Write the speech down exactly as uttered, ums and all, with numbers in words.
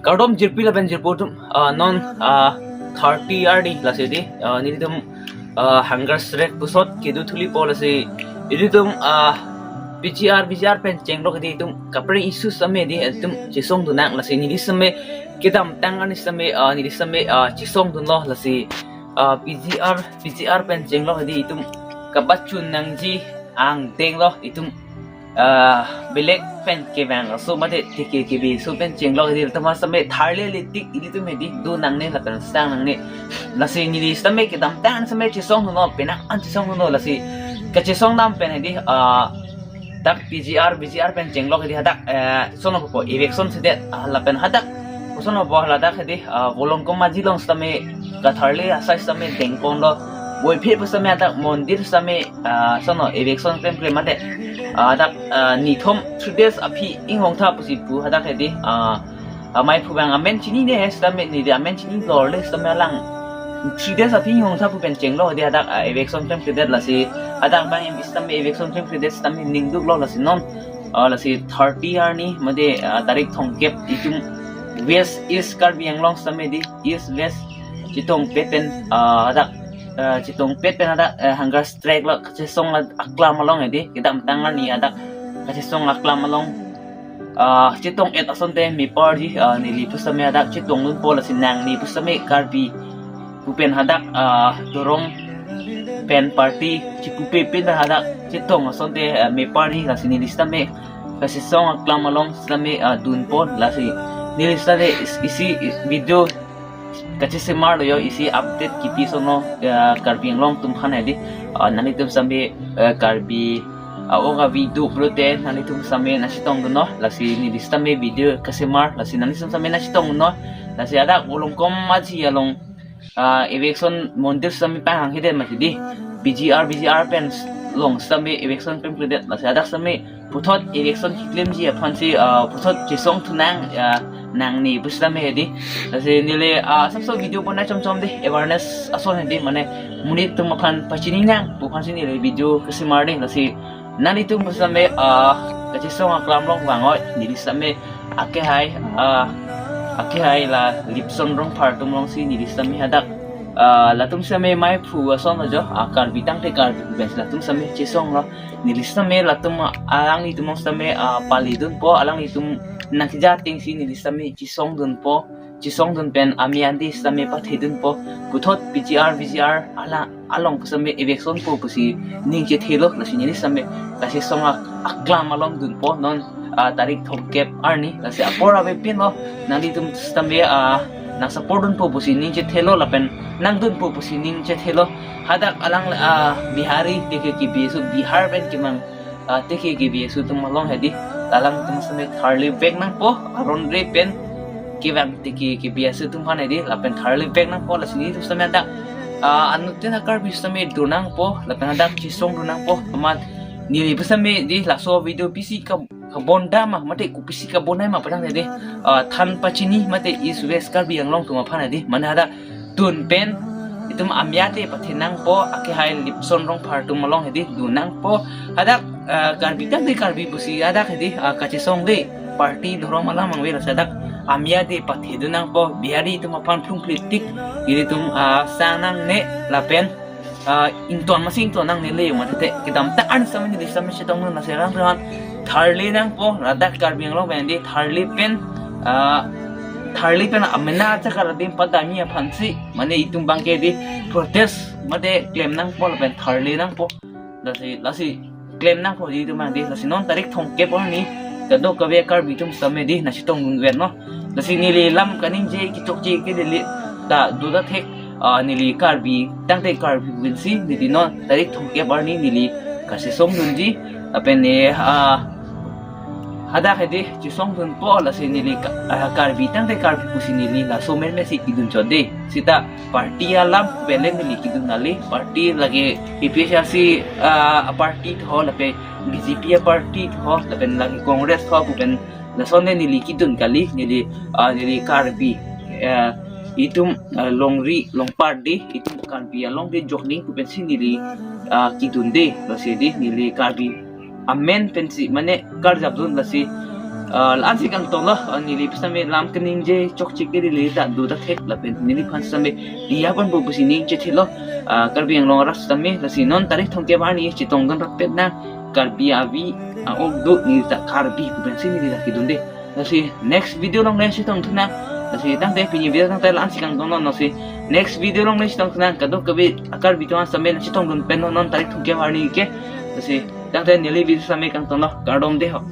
Kardom jirpi lapen jirpo atum, ah, non, ah, thirty arni lasi di, ah, nelitum, ah, hunger strike pusot kedo thulipo lasi ilitum, ah, P G R, V G R pen chenglok di itum kaprek issue sitame di itum chesongdun nang lasi neli sitame kedamtang arni sitame, ah, neli sitame, ah, chesongdunlo lasi, ah, P G R, V G R pen chenglok di itum kapachun nangji angdenglo itum, ah, belek pen kevang aso mate tiki kibi aso pen chenglok di itum sitame tharle litik ilitum hedi do nangne lapen sang nangne. Lasi neli sitame kedamtang sitame chesongdunlo, penang an chesongdunlo lasi kachesong dam pen hedi, ah, dak P G R, V G R pen chenglok hedi hadak, eh, sono po eviction sedet, ah, lapen hadak sono po ladak hedi, ah, Volongkom Aji along sitame katharle asai sitame dengponlo. Voiphit pu sitame hadak mondir sitame, ah, sono eviction klemkle mate, ah, hadak, ah, nithom three days aphi inghongtha pusi pu hadak hedi, ah, amei phu abang amen chinine he sitame neli amen chini lorle sitame alang three days aphi inghongtha pu pen chenglok di hadak, ah, eviction klemkledet lasi hadak abang M P sitame eviction klemkledet sitame ningduklo lasi non, ah, lasi thirty arni mate, ah, tarik thomkep itum West East Karbi Anglong sitame di East West chetongpet pen, ah, hadak, ah, chetongpet pen hadak, ah, hunger strike lo kachesong aklam along hedi kedamtang arni hadak kachesong aklam along, ah, chetong-et asonte meparji, ah, neli pu sitame hadak chetongdunpo lasi nangne pu sitame Karbi pu pen hadak, ah, dorong pen party chipupe pen hadak chetong asonte, ah, meparji lasi neli sitame kachesong aklam along sitame, ah, dunpo lasi neli sitame is-, isi video kachesemarlo yo isi update kipi sono, ah, Karbi Anglong atum aphan hedi, ah, nanglitum sitame, ah, Karbi, ah, o Karbi do pulote nanglitum sitame nangchetongdunnon lasi neli sitame video kasemar lasi nanglitum sitame nangchetongdunnon lasi hadak Volongkom Aji along, ah, eviction mondir sitame panghang hede mati di P G R, V G R pen along sitame eviction klemkledet lasi hadak sitame puthot eviction keklemji aphansi, ah, puthot chesongthu nang, ah, nangne pu sitame hedi. Lasi neli, ah, asapso video bonai chomchom di awareness ason hedi mane monit atum aphan pachini nang pu aphansi neli video kasemar di lasi nanglitum pu sitame, ah, kachesong aklam along vang oi neli sitame akehai, ah, akehai la Lipson Rongphar atum alongsi neli sitame hadak, ah, latum sitame mei phu ason ajo, ah, Karbi tangte Karbi pu pen latum sitame chesonglo. Neli sitame latum alanglitum along sitame, ah, palidunpo, alanglitum nangkeja atengsi neli sitame chesongdunpo, chesongdun pen amei andi sitame pathedunpo, puthot P G R, V G R ala along pu sitame eviction po pusi ning chethelo lasi neli sitame kachesong ak-, aklam along dunpo non, ah, tarik thomkep arni lasi apor avepinlo nanglitum sitame, ah, nangsupport dunpo pusi ning chethelo lapen nangdunpo pusi ning chethelo. Hadak alang, ah, Bihari tiki kibi aso Bihar pen kemang, ah, tiki kibi aso atum along hedi alangtum sitame tharlevek nangpo aron re pen kevang tiki kibi aso atum aphan hedi lapen tharlevek nangpo lasi nelitum sitame hadak, ah, anuttin a-Karbi sitame do nangpo lapen hadak chesongdun nangpo amat neli pu sitame di laso video pisi ka kabondam ma mate kopisi kabondai ma padang dede, ah, than pachini mate East West Karbi Anglong atum aphan hedi mane hadak dun pen itum amei ate pathe nangpo akehai Lipson Rongphar atum along hedi dun nangpo hadak, ah, Karbi tangte Karbi pusi hadak hedi, ah, kachesong le party dhorom alam mangve lasi hadak amei ate pathedun nangpo Bihari atum aphan plung plitik ilitum, ah, sang nangne lapen ah, ington masi ington nangne le mate kedamtang an sitame neli sitame chetongdun lasi rang rang tharle nangpo ladak Karbi Anglong pen di tharle pen, ah, tharle pen amena chakar adim padami aphansi mane itum abangke di protest mate klem nangpo lapen tharle nangpo lasi lasi klem nangpo di itum hedi lasi non tarik thomkep arni kadokave Karbi atum sitame di nangchetongdun vet no. Lasi neli lam kaningje kechokche ke neli ta do ta thek, ah, neli Karbi tangte Karbi pu pensi neli non tarik thomkep arni neli kachesongdunji lapen ne, ah, hadak hedi chesongdunpo lasi neli ka-, ah, Karbi tangte Karbi pusi neli laso men mesi kedun chot de sita party alam pen le neli kedun kali party lake A P H L C, ah, party tho lapen B J P party tho lapen lake Congress tho pu pen lason le neli kedun kali neli, ah, neli Karbi, ah, itum, ah, longri longpar di itum Karbi along de jokning pu pensi neli, ah, kedun de lasi di neli Karbi amen pensi mane karjapdun lasi Ah, la-ansi kangtonlo, ah, neli pu sitame lam keningje chokche ke neli ta do ta thek lapen neliphan sitame diya ponpo pusi ningje thelo, ah, Karbi Anglong arat sitame. Lasi non tarik thomkep arni chetongdun rapet nang Karbi avi, ah, ok do neli ta Karbi pu pensi neli ta kedunde. Lasi next video along le chetongthu nang. Lasi tangte pini video tangte la-ansi kangtonlo, lasi next video along le chetongthu nang, kadokave a-Karbi atum sitame chetongdun pen non tarik thomkep arni ke. Lasi tangte neli video sitame kangtonlo, kardom de ho.